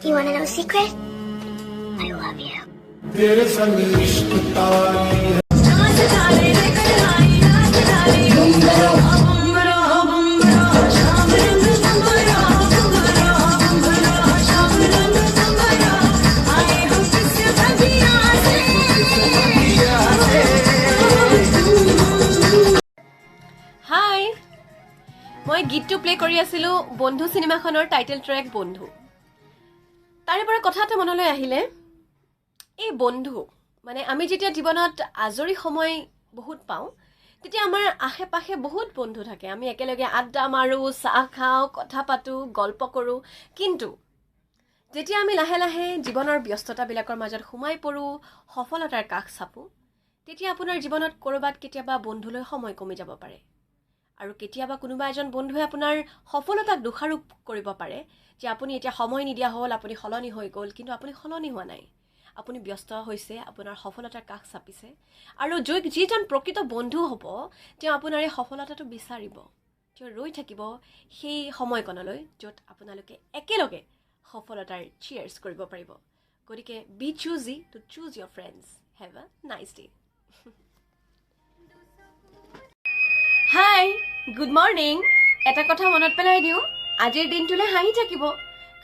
You wanna know a secret? I love you. ਤੇਰੇ ਸੰਗ ਇਸ਼ਕ ਤਾਰੀ ਹੈ। হাই, মই গীতটো প্লে কৰি আছিলোঁ, বন্ধু চিনেমাখনৰ টাইটেল ট্ৰেক বন্ধু। তাৰে পৰা কথা এটা মনলৈ আহিলে। এই বন্ধু মানে আমি যেতিয়া জীৱনত আজৰি সময় বহুত পাওঁ, তেতিয়া আমাৰ আশে পাশে বহুত বন্ধু থাকে। আমি একেলগে আড্ডা মাৰোঁ, চাহ খাওঁ, কথা পাতোঁ, গল্প কৰোঁ। কিন্তু যেতিয়া আমি লাহে লাহে জীৱনৰ ব্যস্ততাবিলাকৰ মাজত সোমাই পৰোঁ, সফলতাৰ কাষ চাপোঁ, তেতিয়া আপোনাৰ জীৱনত ক'ৰবাত কেতিয়াবা বন্ধুলৈ সময় কমি যাব পাৰে আৰু কেতিয়াবা কোনোবা এজন বন্ধুৱে আপোনাৰ সফলতাক দোষাৰোপ কৰিব পাৰে যে আপুনি এতিয়া সময় নিদিয়া হ'ল, আপুনি সলনি হৈ গ'ল। কিন্তু আপুনি সলনি হোৱা নাই, আপুনি ব্যস্ত হৈছে, আপোনাৰ সফলতাৰ কাষ চাপিছে। আৰু যিজন প্ৰকৃত বন্ধু হ'ব, তেওঁ আপোনাৰ এই সফলতাটো বিচাৰিব। তেওঁ ৰৈ থাকিব সেই সময়কণলৈ য'ত আপোনালোকে একেলগে সফলতাৰ চিয়াৰ্ছ কৰিব পাৰিব। গতিকে be choosy to choose your friends. Have a nice day. Hi, good morning. এটা কথা মনত পেলাই দিওঁ, আজিৰ দিনটোলৈ হাঁহি থাকিব,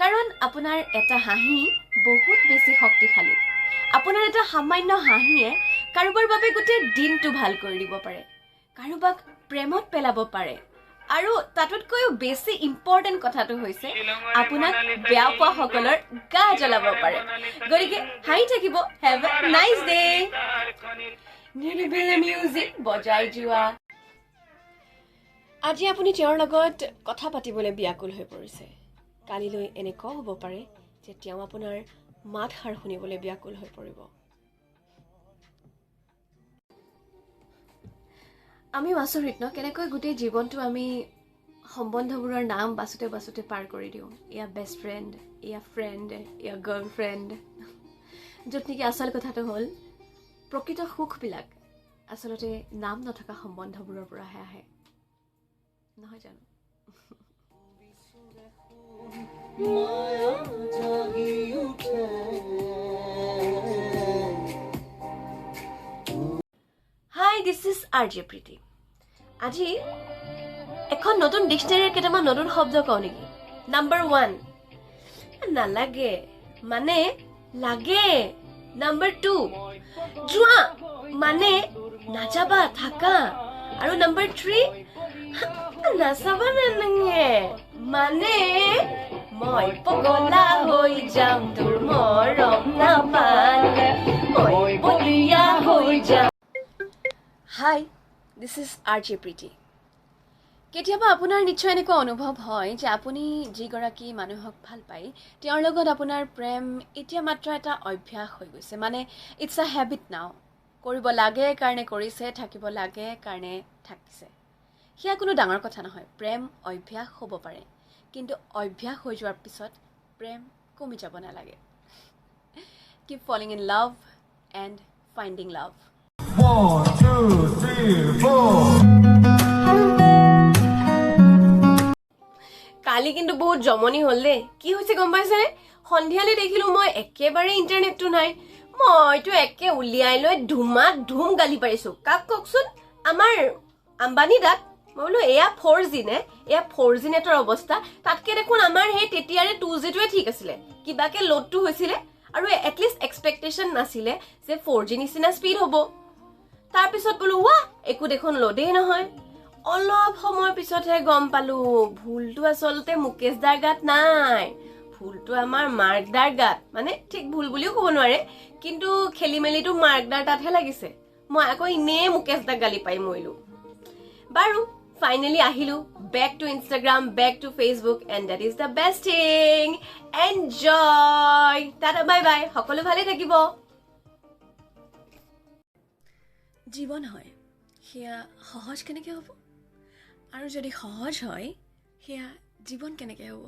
কাৰণ আপোনাৰ এটা হাঁহি বহুত বেছি শক্তিশালী। আপোনাৰ এটা সামান্য হাঁহিয়ে কাৰোবাৰ বাবে গোটেই দিনটো ভাল কৰি দিব পাৰে, কাৰোবাক প্ৰেমত পেলাব পাৰে। আৰু তাতোতকৈও বেছি ইম্পৰ্টেণ্ট কথাটো হৈছে আপোনাক বেয়া পোৱাসকলৰ গা জ্বলাব পাৰে। গতিকে হাঁহি থাকিব। Have a nice day. নিৰিবিলি মিউজিক বজাই যোৱা। আজি আপুনি তেওঁৰ লগত কথা পাতিবলৈ ব্যাকুল হৈ পৰিছে, কালিলৈ এনেকুৱাও হ'ব পাৰে যে তেওঁ আপোনাৰ মাতষাৰ শুনিবলৈ ব্যাকুল হৈ পৰিব। আমিও আচৰিত ন, কেনেকৈ গোটেই জীৱনটো আমি সম্বন্ধবোৰৰ নাম বাছোঁতে বাছোঁতে পাৰ কৰি দিওঁ। এয়া বেষ্ট ফ্ৰেণ্ড, এয়া ফ্ৰেণ্ড, এয়া গাৰ্ল ফ্ৰেণ্ড, য'ত নেকি আচল কথাটো হ'ল প্ৰকৃত সুখবিলাক আচলতে নাম নথকা সম্বন্ধবোৰৰ পৰাহে আহে, নহয় জানো? Hi, this is RJ Preeti. আজি এখন নতুন ডিক্সনেৰীৰ কেইটামান নতুন শব্দ কওঁ নেকি? নাম্বাৰ 1, নালাগে মানে লাগে। নাম্বাৰ 2, যোৱা মানে নাযাবা, থাকা। আৰু নাম্বাৰ 3, নাচাবা নালাগে মানে মই পগলা হৈ যাম, তোৰ মৰম নাপালে মই বলিয়া হৈ যাম। Hi, this is RJ Preeti. কেতিয়াবা আপোনাৰ নিশ্চয় এনেকুৱা অনুভৱ হয় যে আপুনি যিগৰাকী মানুহক ভাল পায়, তেওঁৰ লগত আপোনাৰ প্ৰেম এতিয়া মাত্ৰ এটা অভ্যাস হৈ গৈছে, মানে it's a habit নাও। কৰিব লাগে কাৰণে কৰিছে, থাকিব লাগে কাৰণে থাকিছে। সেয়া কোনো ডাঙৰ কথা নহয়। প্ৰেম অভ্যাস হ'ব পাৰে, কিন্তু অভ্যাস হৈ যোৱাৰ পিছত প্ৰেম কমি যাব নালাগে। Keep falling in love and finding love. 1, 2, 3, 4. কালি কিন্তু বহুত জমনি হ'ল দেই। কি হৈছে গম পাইছেনে? সন্ধিয়ালৈ দেখিলো মই একেবাৰে ইণ্টাৰনেটটো নাই। মইতো একে উলিয়াই লৈ ধুমা ধুম গালি পাৰিছো। কাক কওকচোন? আমাৰ আম্বানী দাক। মই বোলো এয়া 4G নে? এয়া 4G নেটৰ অৱস্থা, তাতকে দেখোন আমাৰ সেই তেতিয়াৰে 2Gটোৱে ঠিক আছিলে। কিবাকে লোডটো হৈছিলে আৰু এটলিষ্ট এক্সপেক্টেশ্যন নাছিলে যে 4G নিচিনা স্পীড হ'ব। তাৰপিছত বোলো ৱা, একো দেখোন লোডেই নহয়। অলপ সময়ৰ পিছতহে গম পালো ভুলটো আচলতে মুকেশ দাৰ গাত নাই, ভুলটো আমাৰ মাৰ্ক দাৰ গাত। মানে ঠিক ভুল বুলিও ক'ব নোৱাৰে, কিন্তু খেলি মেলিটো মাৰ্ক দাৰ তাতহে লাগিছে। মই আকৌ এনেই মুকেশ দাক গালি পাই মৰিলো। বাৰু, ফাইনেলি আহিলো back to Instagram, back to Facebook, and that is the best thing. Enjoy, tata, bye bye. সকলো ভালে থাকিব। জীৱন হয় সেয়া সহজ কেনেকৈ হ'ব, আৰু যদি সহজ হয় সেয়া জীৱন কেনেকৈ হ'ব?